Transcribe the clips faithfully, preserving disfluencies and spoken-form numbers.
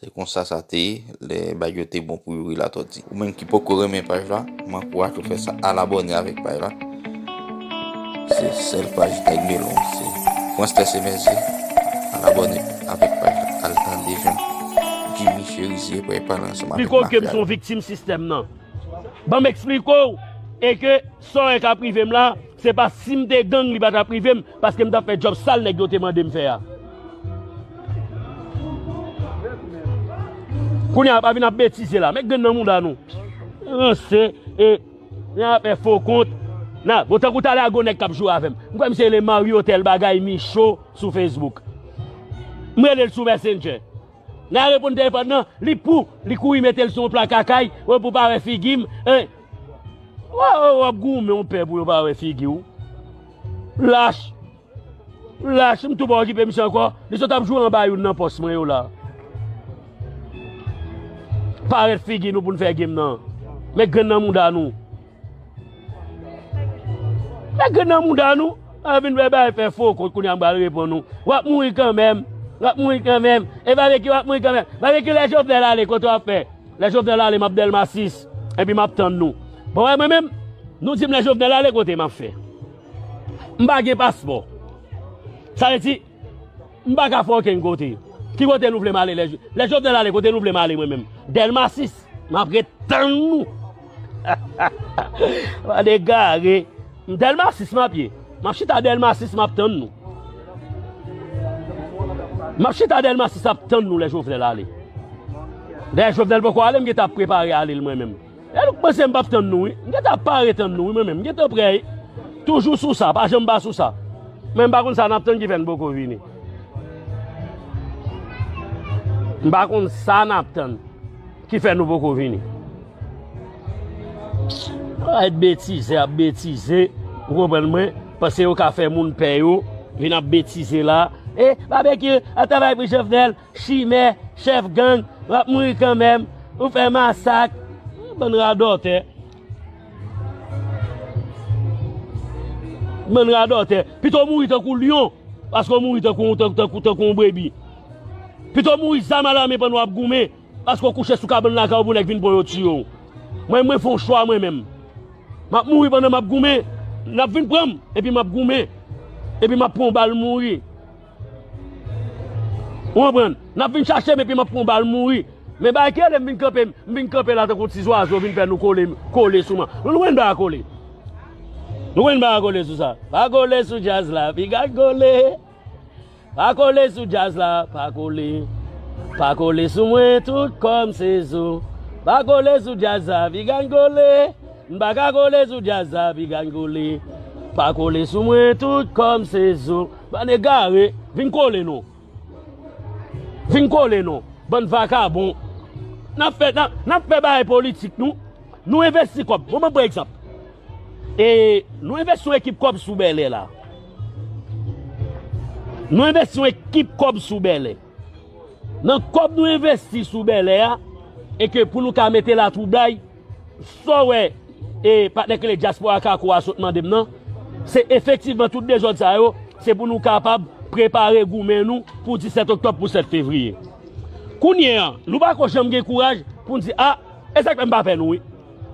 Se konsa sa te ye, lè bagay yo te bon pou Youri Latortue. Ou menm ki poko renmen paj la, m ankouraje w fè sa, al abòne avèk paj la. Se sèl paj Nèg Melon, se Frans Tè Semèze. Al abòne avèk paj la, al tande jan Jimmy Chérizier pral pale ansanm avèk mafya yo. Piko ke m se yon viktim sistèm nan. Ban m eksplike w, e ke sa w wè k ap rive m la, se pa si m te gang li pa t ap rive m, paske m t ap fè djòb sal nèg yo te mande m fè a. Kounye a, pa vin ap betize la, met grenn nan mouda nou. Ranse, e, nan afè fo kont. Nan, bon, tankou talè a gon nèg k ap joure avè m. M kwè misye rele Mario tèl bagay Micho sou Facebook. M rele l sou Messenger. Nan reponn telefòn nan, li pou, li kouri mete l sou yon pla kakay, pou pa wè figi m, en. W ap goumen yon pè pou yo pa wè figi w. Lach. Lach, m tou pa okipe misye ankò. Li sot ap joure anba youn nan pòs mwen yo la. Parèt figi nou pou n fè game nan. Met grenn nan mouda nou. Met grenn nan mouda nou. A vin fè bagay fè fo kont kounye a m pral reponn ou. W ap mouri kanmenm. W ap mouri kanmenm. E Babekyou w ap mouri kanmenm. Babekyou lè Jovenel ale kote w ap fè? Lè Jovenel ale m ap Dèlma sis. Epi m ap tann nou. Bon, wè mwen menm, nou di m lè Jovenel ale kote m ap fè? M pa gen paspò. Sa vle di, m pa ka fè okenn kote. Ki kote nou vle m ale lè, lè Jovenel ale, kote nou vle m ale mwen menm? Dèlma sis, m ap ret tann nou. Pale egare. M Dèlma sis m ap ye. M ap chita Dèlma sis, m ap tann nou. M ap chita Dèlma sis ap tann nou lè Jovenel ale. Dayè Jovenel poko ale, m gentan ap prepare ale l mwen menm. E nou k panse m p ap tann nou wi. M gentan ap pare tann nou wi mwen menm. M gentan prè wi. Toujou sou sa, pa janm pa sou sa. Men m pa konn sa n ap tann ki fè n poko vini. M pa konn sa n ap tann ki fè nou poko vini. Ay, betize ap betize, ou konprann mwen? Panse yo ka fè moun pè yo, vin ap betize la. E, Babekyou ap travay pou Jovenel, chimè, chèf gang, w ap mouri kanmenm, ou fè masak. Bann radòtè. Bann radòtè. Pito w mouri tankou lyon, paske w mouri tankou, tankou, tankou, tankou yon brebi. Pito w mouri zam alame pandan w ap goumen, paske w kouche sou kabann lakay ou pou nèg vin pran yo tiye w. Mwen, mwen fè yon chwa mwen menm. M ap mouri pandan m ap goumen, n ap vin pran m, epi m ap goumen, epi m ap pran yon bal mouri. Ou konprann? N ap vin chache m epi m ap pran bal mouri. Men bagay ki rele m vin kanpe, m vin kanpe la tankou ti zwazo vin fè nou kole, kole sou mwen. Nou, nou konn pa kole. Nou konn pa kole sou sa. Pa kole sou djaz la, piga kole. Pa kole sou djaz la, pa kole. Pa kole sou mwen, tout kò m se zo. Pa kole sou djaz la, piga kole. M pa ka kole sou djaz la, piga kole. Pa kole sou mwen, tout kò m se zo. Bann egare, vin kole non. Vin kole non. Bann vakabon. N ap fè, n ap, n ap fè bagay politik nou. Nou envesti kòb. Bon, mwen pran egzanp. E nou envesti yon ekip kòb sou Bèlè la. Nou envesti yon ekip kòb sou Bèlè. Nan kòb nou envesti sou Bèlè a, e ke pou nou ka mete latwoublay, sa w wè, e patnè k rele Dyaspora Kako a sot mande m nan, se efektivman tout dezòd sa yo, se pou nou kapab prepare goumen nou pou disèt oktòb, pou sèt fevriye. Kounye a, nou pako janm gen kouraj pou n di, a, e sa k fè m pa pè nou wi.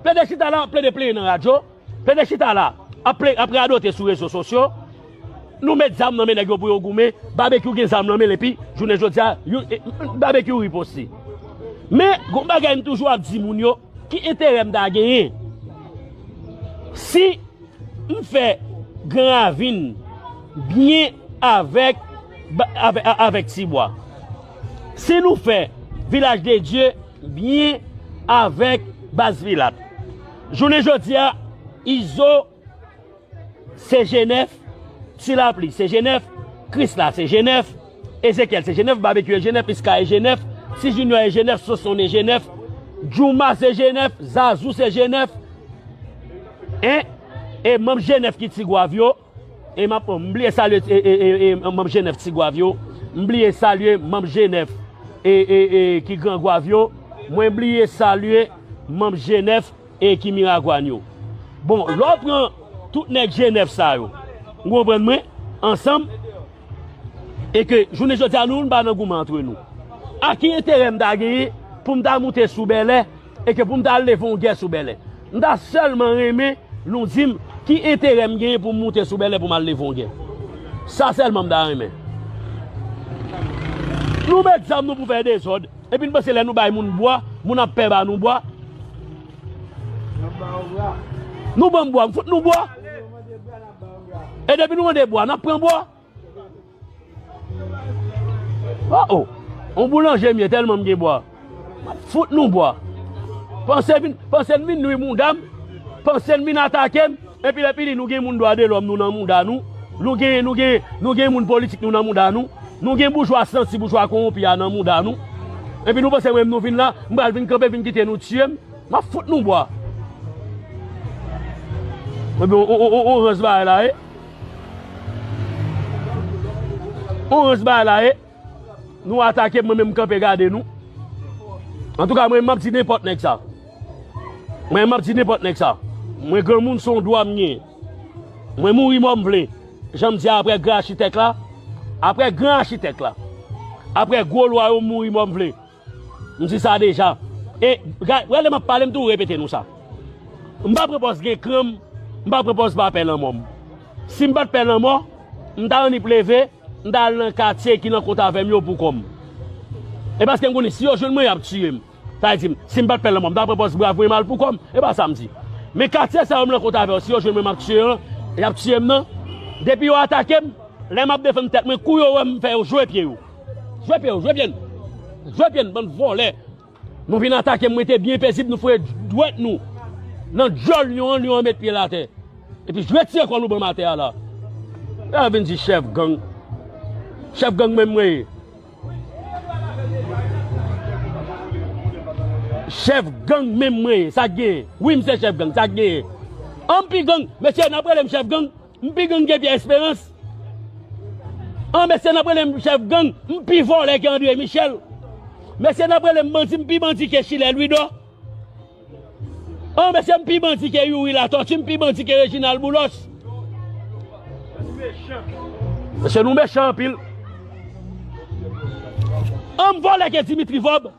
Plede chita la, plede plenyen nan radyo, plede chita la, ap ple-, ap radote sou rezo sosyo. Nou met zam nan men nèg yo pou yo goumen, Babekyou gen zam nan men l epi, jounen jodi a, yo, e, Babekyou riposte. Men, gon bagay m toujou ap di moun yo, ki enterè m ta genyen? Si m fè Gran Ravin byen avèk, ba-, avè-, a-, avèk Tibwa. Si nou fè Vilaj de Dye byen avèk Baz Pilat. Jounen jodi a, Izo se G nèf, Ti Lapli se G nèf, Krisla se G nèf, Ezekyèl se G nèf, Babekyou e G nèf, Iska e G nèf, Ti Jinyò e G nèf, Sonsonn e G nèf, Djouma se G nèf, Zazou se G nèf, en, e manm G nèf ki Tigwav yo, e m ap, m bliye salye, e, e, e, e, manm G nèf Tigwav yo, m bliye salye manm G nèf, e, e, e, ki Grangwav yo, mwen bliye salye manm G nèf, e ki Miragwàn yo. Bon, lè w pran tout nèg G nèf sa yo, ou konprann mwen, ansanm, e ke jounen jodi a nou, nou pa nan goumen antre nou. A ki enterè m ta genyen pou m ta moute sou Bèlè e ke pou m ta al leve yon gè sou Bèlè? M ta sèlman renmen nou di m ki enterè m genyen pou m moute sou Bèlè pou m al leve yon gè. Sa sèlman m ta renmen. Nou met zam nou pou fè dezòd. Epi n panse lè nou bay moun bwa, moun ap pè ba nou bwa. Nou ban m bwa, m fout nou bwa. E depi nou mande bwa, n ap pran bwa. Oh, oh. On boulanje m ye tèlman m gen bwa. M ap fout nou bwa. Panse vin, panse n vin nwi mouda m. Panse n vin atake m. Epi lè pili nou gen moun dwa de lòm nou nan mouda nou. Nou gen, nou gen, nou gen moun politik nou nan mouda nou. Nou gen boujwa santi, boujwa kowonpi a nan mouda nou. Epi nou panse mwen menm nou vin la, m pral vin kanpe vin kite nou tiye m. M ap fout nou bwa. Epi on, on, on, on rans bagay la ye. On rans bagay la ye. Nou atake m, mwen menm m kanpe gade nou. Antouka mwen m ap di nenpòt nèg sa. Mwen m ap di nenpòt nèg sa. Mwen granmoun se yon dwa m genyen. Mwen mouri mò m vle. Jan m di a, apre gran achitèk la, apre gran achitèk la, apre gwo lwa yo, m mouri mò m vle. M di sa deja. E gade, wè lè m ap pale m toujou repete nou sa. M pa pran pòz gen kran m, m pa pran pòz pa pè lanmò m. Si m pa t pè lanmò, m ta annik leve, m ta al nan katye ki nan kot avè m yo pou kò m. E paske m konnen si yo jwenn mwen y ap tiye m. Sa vle di m, si m pa t pè lanmò m ta pran pòz brav mwen m al pou kò m. E pa sa m di. Men katye sa yo m nan kot avè yo, si yo jwenn mwen m ap tiye an, y ap tiye m nan. Depi yo atake m, lè m ap defann tèt mwen, kou yo wè m fè yo jwe pye yo. Jwe pye yo, jwe pye n. Jwe pye n, bann vòlè. Nou vin atake m, mwen te byen pezib, nou foure dwèt nou nan djòl lyon an, lyon an met pye l atè. Epi retire kò nou ban m atè a la. Lè yo vin di chèf gang. Chèf gang menm mwen ye. Chèf gang menm mwen ye. Sa k genyen? Wi, m se chèf gang. Sa k genyen? An m pi gang. Mesye, n ap rele m chèf gang. M pi gang ke Pyè Esperans. An, mesye, n ap rele m chèf gang. M pi vòlè ke André Michel. Mesye, n ap rele m bandi. M pi bandi ke Chilè Lwido. An, mesye, m pi bandi ke Youri Latòti, m pi bandi ke Reginald Boulos. Mesye, nou mechan anpil. An, m vòlè ke Dimitri Vòb.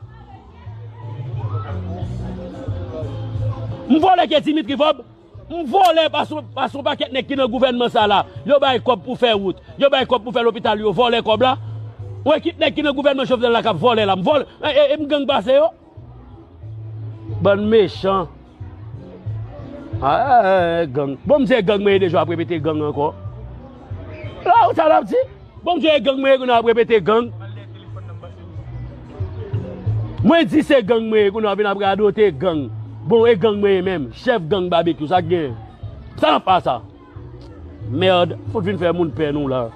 M vòlè ke Dimitri Vòb. M vòlè pase, pase yon pakèt nèg ki nan gouvènman sa la. Yo bay kòb pou fè wout. Yo bay kòb pou fè lopital yo. Vòlè kòb la. Yon ekip nèg ki nan gouvènman Jovenel la k ap vòlè la. M vòlè. E, e, e m gang pase yo. Bann mechan. Ah, eh, eh, gang. Bon, m di se gang mwen ye deja, w ap repete gang ankò. La, ou sa l ap di? Bon, m di se gang mwen ye, kounye a w ap repete gang. Mwen di se gang mwen ye, kounye a w vin ap radote gang. Bon, e gang mwen ye menm. Chèf gang Babekyou, sa k gen? Sa n ap pa sa? Mèd, fout vin fè moun pè nou la.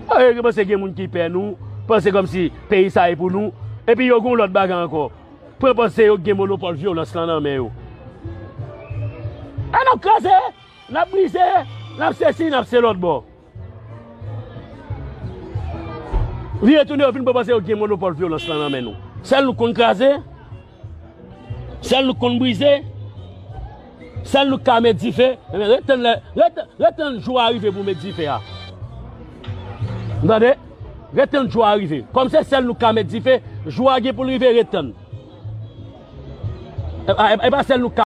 Ay, yo panse gen moun ki pè nou, panse kòmsi peyi sa e pou nou. Epi yo gen yon lòt bagay ankò. Pran panse yo gen monopòl vyolans lan nan men yo. A n ap kraze, n ap brize, n ap sesi, n ap se lòt bò. Vire tounen, yo vin pran panse yo gen monopòl vyolans lan nan men nou. Sèl nou konn kraze, sèl nou konn brize, sèl nou ka met dife. Ebyen, ret tann lè, ret, ret tann jou a rive pou met dife a. Ou tande? Ret tann jou a rive. Kòm se sèl nou ka met dife, jou a gen pou l rive, ret tann. E, e, e pa sèl nou ka